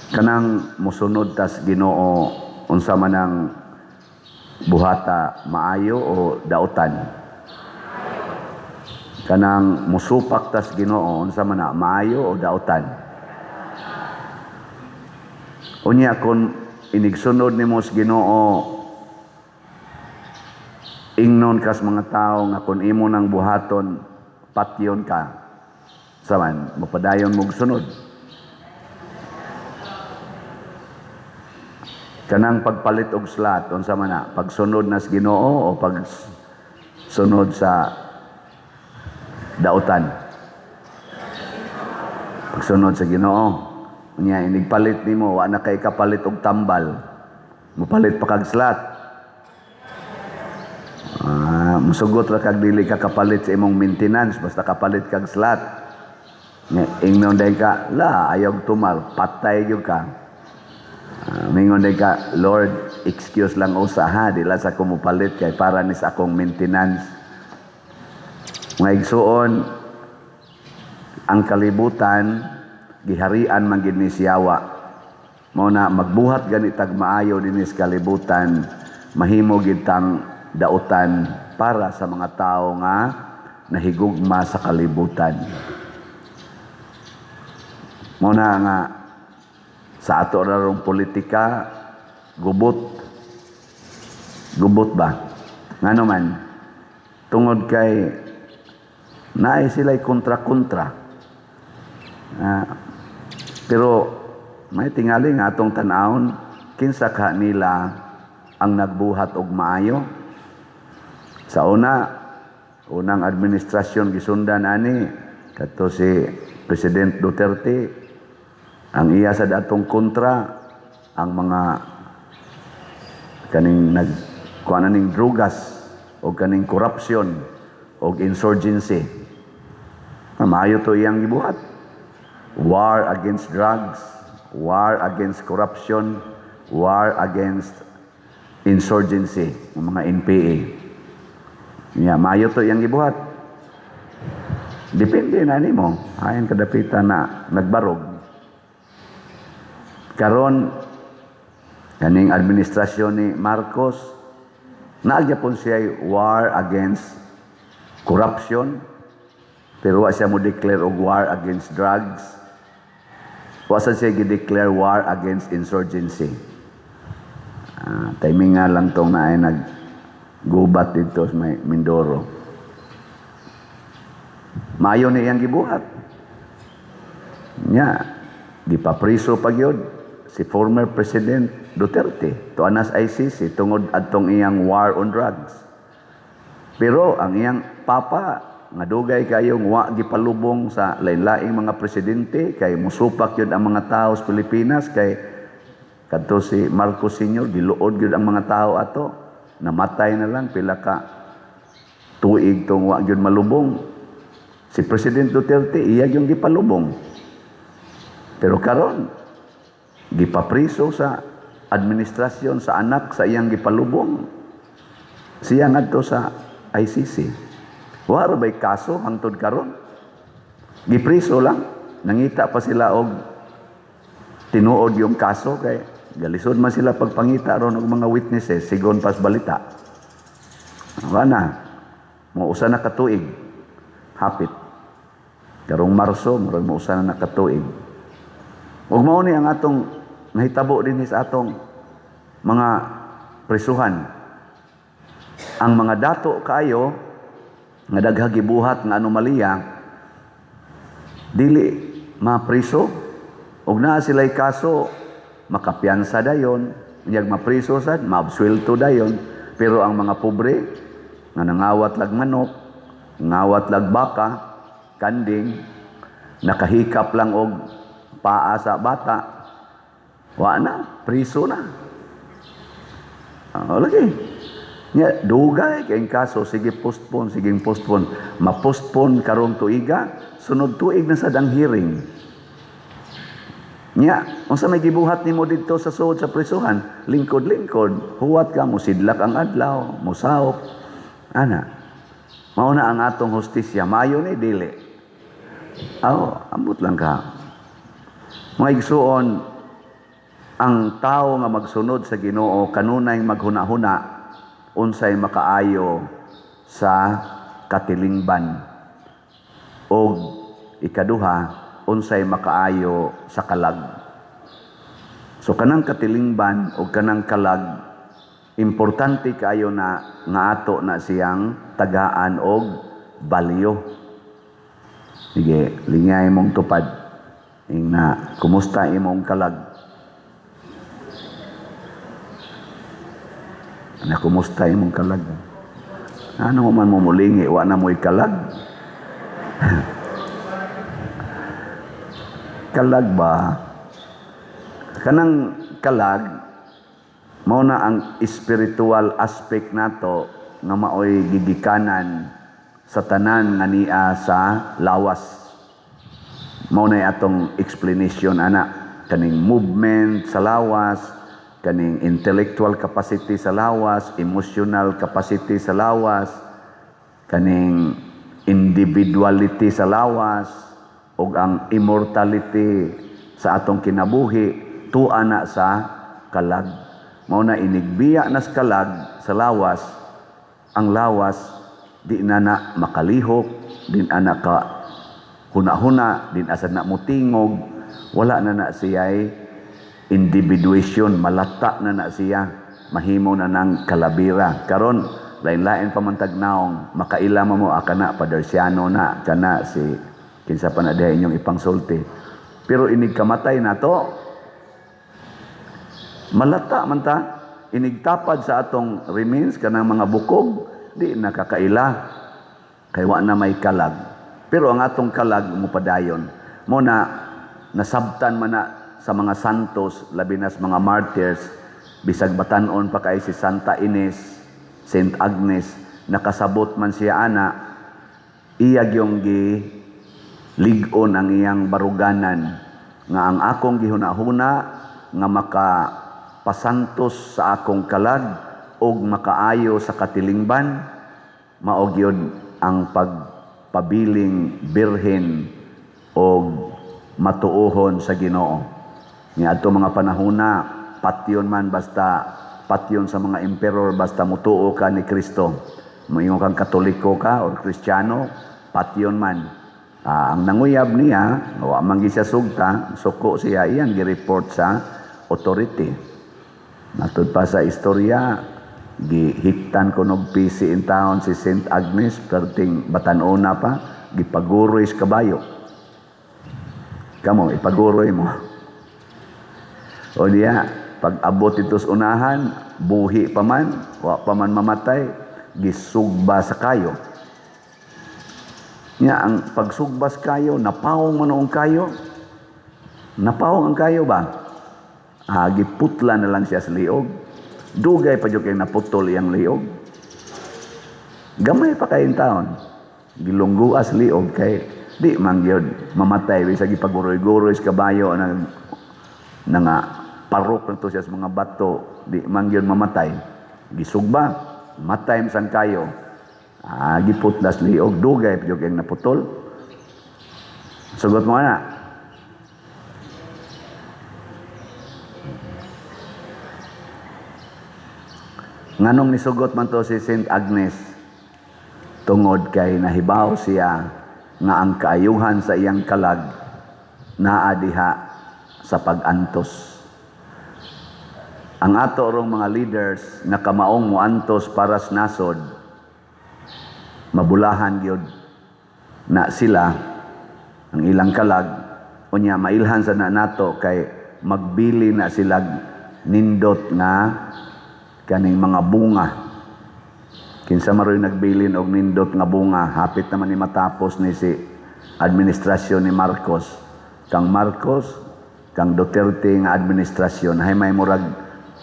Kanang mosunod tas Ginoo, unsa man ang buhata, maayo o dautan? Kanang musupak tas Ginoo, unsa man na, maayo o dautan? Unya kung inigsunod nimo sa Ginoo, ingnon kas mga tao nga kung imo nang buhaton, patyon ka. Saman, mapadayon mong sunod? Kanang pagpalit og slot, unsa man na, pagsunod nas Ginoo o pagsunod sa dautan? Pagsunod sa Ginoo. Unya inigpalit nimo, wa na kay kapalit og tambal. Mopalit pa kag slot. Ah, musugot ra kag dili ka kapalit sa imong maintenance basta kapalit kag slot. Nya ingnon day ka, "La, ayaw tumal," patay gyud ka. Mingon day ka, "Lord, excuse lang usa ha, di lang sa ko mopalit kay para ni sa akong maintenance." Mga igsuon, ang kalibutan giharian man gid ni siyawa. Mao na magbuhat gani tag maayo dinhi sa kalibutan, mahimo gid tang dautan para sa mga tao nga nahigugma sa kalibutan. Mao na nga sa ato rarong politika, gubot. Gubot ba? Ngano man? Tungod kay naay sila'y kontra-kontra. Pero may tingali nga atong tan-awon, kinsa ka nila ang nagbuhat og maayo? Sa una, unang administrasyon gisundan ani kadto si President Duterte, ang iya sa datong kontra ang mga kaning nag kuan ning drugas o kaning corruption o insurgency. Maayo to iyang gibuhat. War against drugs, war against corruption, war against insurgency, ang mga NPA. Ya, maayo to iyang gibuhat. Depende na nimo. Ayon kadapitan na nagbarog. Karon kaning administrasyon ni Marcos, naa gyapon siya war against corruption, pero wa siya mo declare og war against drugs. Wa sa siya gi-declare war against insurgency. Timing nga lang tong naay naggubat dito sa may Mindoro. Maayo ni iyang gibuhat. Nya, gipapriso pa gyud si former President Duterte to anas ICC tungod adtong iyang war on drugs. Pero ang iyang papa nga dugay kayong wa gipalubong sa lain-laing mga presidente kay musupak yun ang mga tao sa Pilipinas, kay kadto si Marcos Sr., giluod gyud ang mga tao ato, namatay na lang pila ka tuig tong wa gyud malubong. Si President Duterte, iya yung gipalubong, pero karon gipapriso sa administrasyon sa anak sa iyang gipalubong siya ngadto sa ICC. Wa ra bay kaso hangtod karon? Gipriso lang. Nangita pa sila og tinuod yung kaso kay galisod man sila pagpangita ron og mga witnesses sigon pas balita. Wa na. Mo-usa na katuig. Hapit. Karong Marso, murag mo-usa na nakatuig. Ug mao ni ang atong nahitabo dinhi sa atong mga prisuhan. Ang mga dato kaayo nga daghang gibuhat nga anomalya, dili mapriso, ug naa sila'y kaso, makapiyansa dayon, unyag mapriso sad, maabsuelto dayon. Pero ang mga pobre nga nangawat lag manok, ngawat lag baka, kanding, nakahikap lang og paa sa bata, wa na, priso na. Lagi. Nya dugay kay kaso, sige postpone, sige postpone. Ma-postpone karong tuiga, sunod tuig na sad ang hearing. Nya, unsa may gibuhat nimo didto sa sulod sa prisuhan? Lingkod-lingkod, huwat ka, musidlak ang adlaw, musawop. Ana. Mao na ang atong hustisya, maayo ni dili? Aw, ambot lang ka. Mga igsuon, Ang tao nga magsunod sa Ginoo kanunay maghuna-huna unsay makaayo sa katilingban og ikaduha, unsay makaayo sa kalag. So kanang katilingban o kanang kalag, importante kaayo na nga ato na siyang tagaan og balyo. Sige, lingay mong tupad. Ingna, kumusta imong kalag? Na kumusta imong kalag? Ano man mo mulingi, wa na mo'y kalag? Kalag ba? Kanang kalag, mao na ang spiritual aspect nato nga maoy gigikanan sa tanan nga niya sa lawas. Mao na atong explanation ana, kaning movement sa lawas, kaning intellectual capacity sa lawas, emotional capacity sa lawas, kaning individuality sa lawas, ug ang immortality sa atong kinabuhi tua na sa kalag. Mao na inigbiya na sa kalag sa lawas, ang lawas di na na makalihok, di na na ka huna-huna, di na sa na mutingog, wala na na siya'y individuation, malata na na siya, mahimo na ng kalabira. Karon lain-lain pa man tagnaong, makaila mo kana padersiano na, kana si kinsa pa na diha inyong ipangsulti. Pero inig kamatay na to, malata man ta, inigtapad sa atong remains kanang mga bukog, di nakakaila kay wa na may kalag. Pero ang atong kalag mupadayon. Mo na nasabtan man na sa mga santos, labi na sa mga martyrs, bisag batan-on pa kay si Santa Ines, Saint Agnes, nakasabot man siya ana, iyag yung gi lig-on ang iyang baruganan nga ang akong gihuna-huna nga makapasantos sa akong kalag og makaayo sa katilingban, mao gyud ang pagpabiling birhen og matuohon sa Ginoo. Niadto mga panahona, patyon man basta patyon sa mga emperor basta mutuo ka ni Kristo. Moingon kang Katoliko ka or Kristiyano, patyon man. Ang nanguyab niya, wa man gi siya sugta, suko siya, iyang gi-report sa authority. Matud pa sa istorya, gihiktan ko nog pisi in town si Saint Agnes, perting batan-ona pa, gipaguroy sa kabayo. Kamo, ipaguroy mo. O diya, pag abot ito sa unahan, buhi pa man, wa pa man mamatay, gisugba sa kayo. Nya, ang pagsugba sa kayo, napawong man ang kayo. Napawong ang kayo ba? Giputla na lang siya sa liog. Dugay pa jud kay naputol iyang liog. Gamay pa kayong taon. Gilungguas liog kay di man gyud mamatay bisag gipaguroy-guroy sa kabayo na nga parok na to siya sa mga bato, di man gyud mamatay. Gisugba, matay man kayo. Giputlas liog, dugay pa jud kay naputol. Sugot mo ana. Nganong nisugot man to si Saint Agnes? Tungod kay nahibaw siya nga ang kaayuhan sa iyang kalag naa diha sa pag-antos. Ang ato rong mga leaders nga kamaong moantos para sa nasod, mabulahan gyud na sila ang ilang kalag, unya mailhan sa na nato kay magbili na sila nindot nga kaning mga bunga. Kinsa maroy nagbilin og nindot nga bunga, hapit naman ni matapos ni si administrasyon ni Marcos. Kang Marcos, kang Duterte nga administrasyon, hay may murag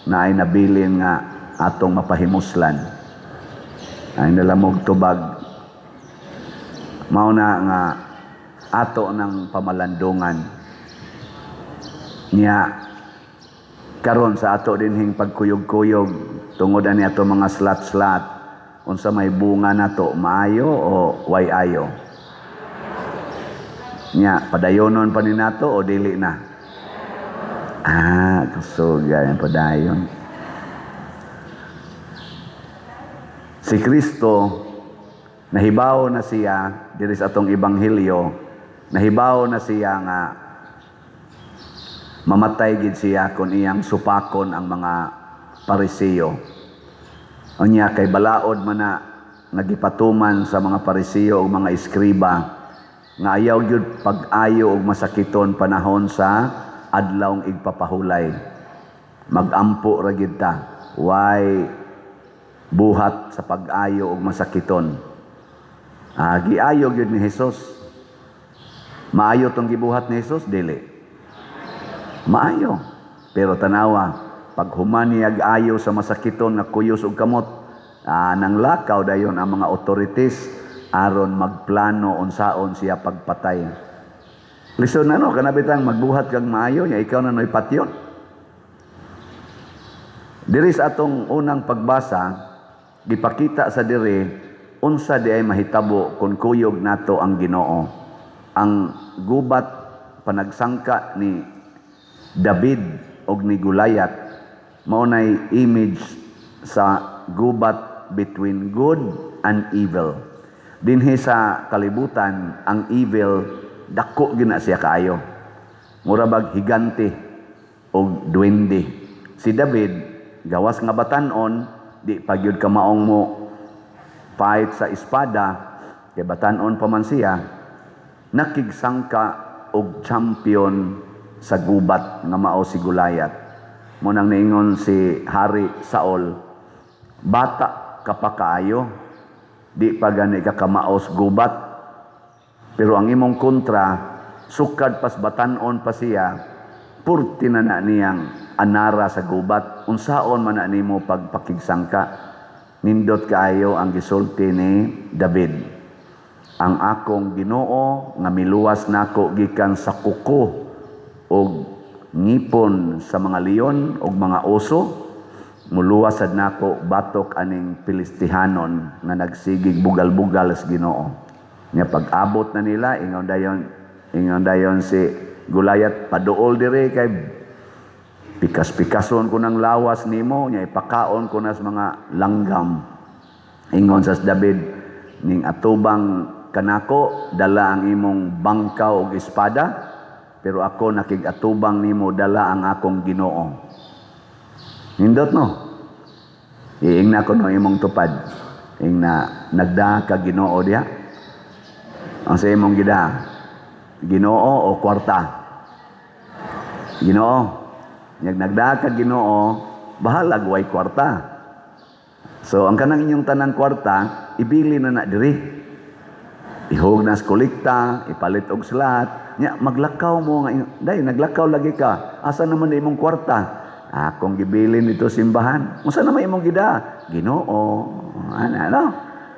na ay nabilin nga atong mapahimuslan. Ay nalamog tubag. Mao na nga ato ng pamalandungan. Nya karon sa ato dinhing pagkuyog-kuyog tungod ani ato mga slat-slat, unsa may bunga nato, maayo o way ayo? Nya padayonon pa ni nato o dili na? Ah, kusuga padayon. Si Kristo nahibaw na siya diri sa atong ebanghelyo, nahibaw na siya nga mamatay gid siya kung iyang supakon ang mga Pariseo. Unya kay balaod man na nga gipatuman sa mga Pariseo ug mga eskriba nga ayaw gyud pag-ayo og masakiton panahon sa adlawng igpapahulay. Magampo ra gyud ta. Way buhat sa pag-ayo og masakiton. Ah, giayo gyud ni Hesus. Maayo tong gibuhat ni Hesus, dili? Maayo. Pero tanawa, pag human niya ayo sa masakiton nga kuyos og kamot, nang lakaw dayon ang mga authorities aron magplano unsaon siya pagpatay. Lisod na, no, kanabitang magbuhat kag maayo nya ikaw na noy patyon. Diri sa atong unang pagbasa, gipakita sa diri unsa di ay mahitabo kung kuyog nato ang Ginoo. Ang gubat panagsangka ni David og ni Goliath mao nay image sa gubat between good and evil. Dinhi sa kalibutan, ang evil dako gina siya kaayo. Mura bag higante og duwende. Si David gawas nga batan-on, di pa gyud kamaong mo fight sa espada kay batan-on pa man siya, nakigsangka og champion sa gubat nga mao si Goliath. Mo nang niingon si Hari Saul, "Bata ka pa kaayo, di pa gani ka kamaos gubat. Pero ang imong kontra, sukad pas batan-on pa siya, purti na na niyang anara sa gubat. Unsaon man na nimo pagpakigsangka?" Nindot kaayo ang gisulti ni David. "Ang akong Ginoo nga miluwas nako gikan sa kuko og ngipon sa mga leon og mga oso, muluwas sad nako batok aning Pilistihanon nga nagsigig bugal-bugal sa Ginoo." Nya pag-abot na nila, ingon dayon si Goliath, "Paduol dire kay pikas-pikason ko ng lawas nimo, nya ipakaon ko na sa mga langgam." Ingon sa David, "Ning atubang kanako dala ang imong bangkaw og espada, pero ako nakig-atubang nimo dala ang akong Ginoo." Nindot, no? Iingna ko no imong tupad. Ingna, nagda ka Ginoo diha? Ang sa imong gida, Ginoo o kwarta? Ginoo. Nyag nagda ka Ginoo, bahalag way kwarta. So ang kanang inyong tanang kwarta, ibili na na diri. Ihog na sa kolekta, ipalit og slat. Nya maglakaw mo nga, day naglakaw lagi ka. Asa naman na imong kwarta? Akong gibilin dito simbahan. Unsa naman imong gida? Ginoo. Ana no?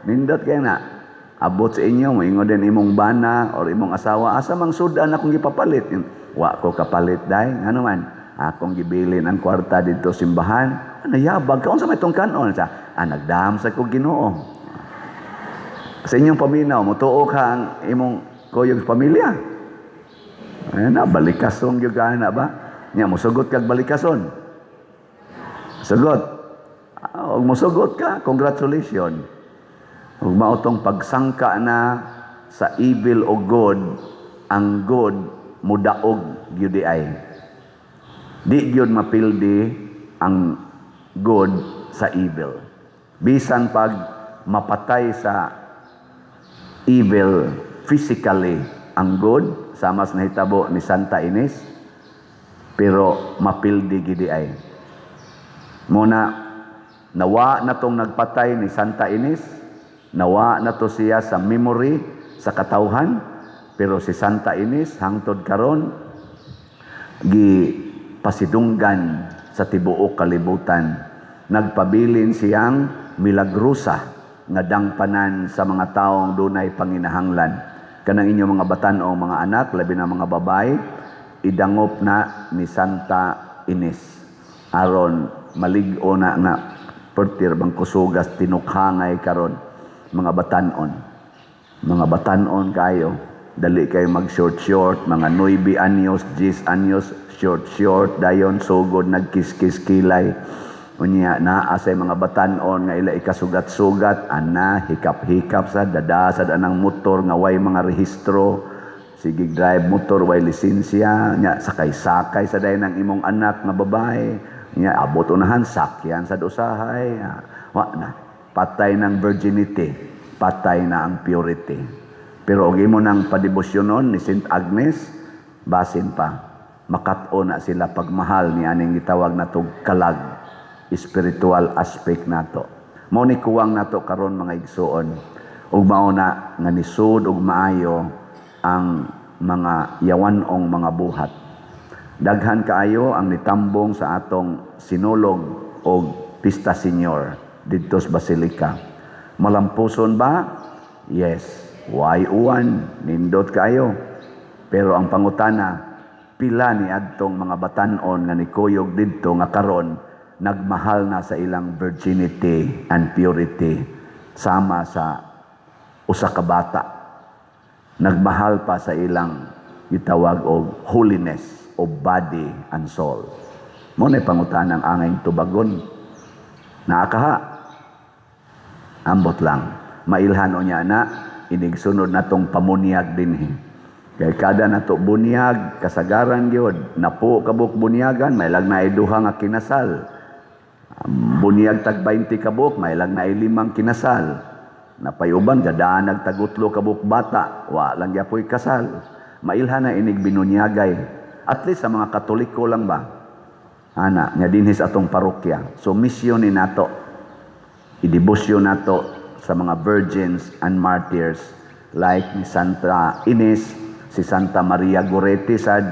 Nindot kay na. Abot sa inyo, moingon din imong bana or imong asawa, "Asa mang sudan akong gipapalit?" "Wa ko kapalit, day." "Ngano man?" "Akong gibilin ang kwarta dito simbahan." "Nayabag ka, unsa may tong kanon?" Sa, "Nagdam sa ko Ginoo." Sa inyong paminaw, mutuo ka ang imong kuyog sa pamilya? Ayan na, balikason gyud ka na ba? Nya musugot kag balikason. Sugot. Ah, og musugot ka, congratulations. Ug mao tong pagsangka na sa evil o good, ang good mudaog gyud di ay. Di gyud mapildi ang good sa evil. Bisan pag mapatay sa evil physically ang good, sama sa nahitabo ni Santa Ines, pero mapildi gidi ay. Muna, nawa na tong nagpatay ni Santa Ines, nawa na to siya sa memory, sa katawhan, pero si Santa Ines hangtod karon gi pasidunggan sa tibuok kalibutan. Nagpabilin siyang milagrosa nga dangpanan sa mga taong dunay panginahanglan. Kanang inyong mga batan-ong mga anak, labi na mga babae, idangop na ni Santa Ines. Aron malig-o na nga pertir bang kusugas tinukhangay karon mga batan-on. Mga batan-on kayo. Dali kay mag short short, mga 9 anyos, 10 anyos, short short, dayon sugod nagkiskis kilay. Unya naa say mga batan-on nga ila ikasugat-sugat, ana hikap-hikap sa dada sa anang motor nga way mga rehistro. Sige drive motor way lisensya, nya sakay-sakay sa dayon ang imong anak nga babae. Nya abot unahan sakyan sa usahay. Wa na. Patay ng virginity, patay na ang purity. Pero og imo nang padebosyonon ni Saint Agnes, basin pa makat-o na sila pagmahal ni aning gitawag natog kalag, spiritual aspect nato. Mao ni kuwang nato karon, mga igsuon, ug mao na nga nisud og maayo ang mga yawan-ong mga buhat. Daghan kaayo ang nitambong sa atong Sinulog og Pista Senior didto sa Basilica. Malampuson ba? Yes. Why uwan? Nindot kaayo. Pero ang pangutana, pila ni adtong mga batan-on nga nikuyog didto nga karon nagmahal na sa ilang virginity and purity sama sa usa ka bata? Nagmahal pa sa ilang gitawag og holiness of body and soul. Mao na pangutana ang angay tubagon. Naakaha. Ambot lang. Mailhan o niya na inig sunod natong pamunyag dinhi. Kay kada nato bunyag, kasagaran gyud, napo kabuk bunyagan, may lag na duha nga kinasal. Bunyag tag 20 kabuk, may lag na limang kinasal. Napayuban gadanag tagutlo kabuk bata, wa lang gyapoy kasal. Mailhan na inig binunyagay. At least sa mga Katoliko lang ba? Ana, nga dinhi sa atong parokya. So misyon ni nato, idebosyon nato sa mga virgins and martyrs like ni Santa Ines, si Santa Maria Goretti sad,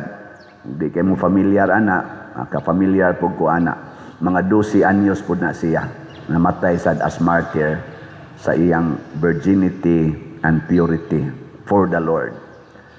di kay mo familiar ana, ka-familiar pud ko ana. Mga 12 anyos pud na siya namatay sad as martyr sa iyang virginity and purity for the Lord.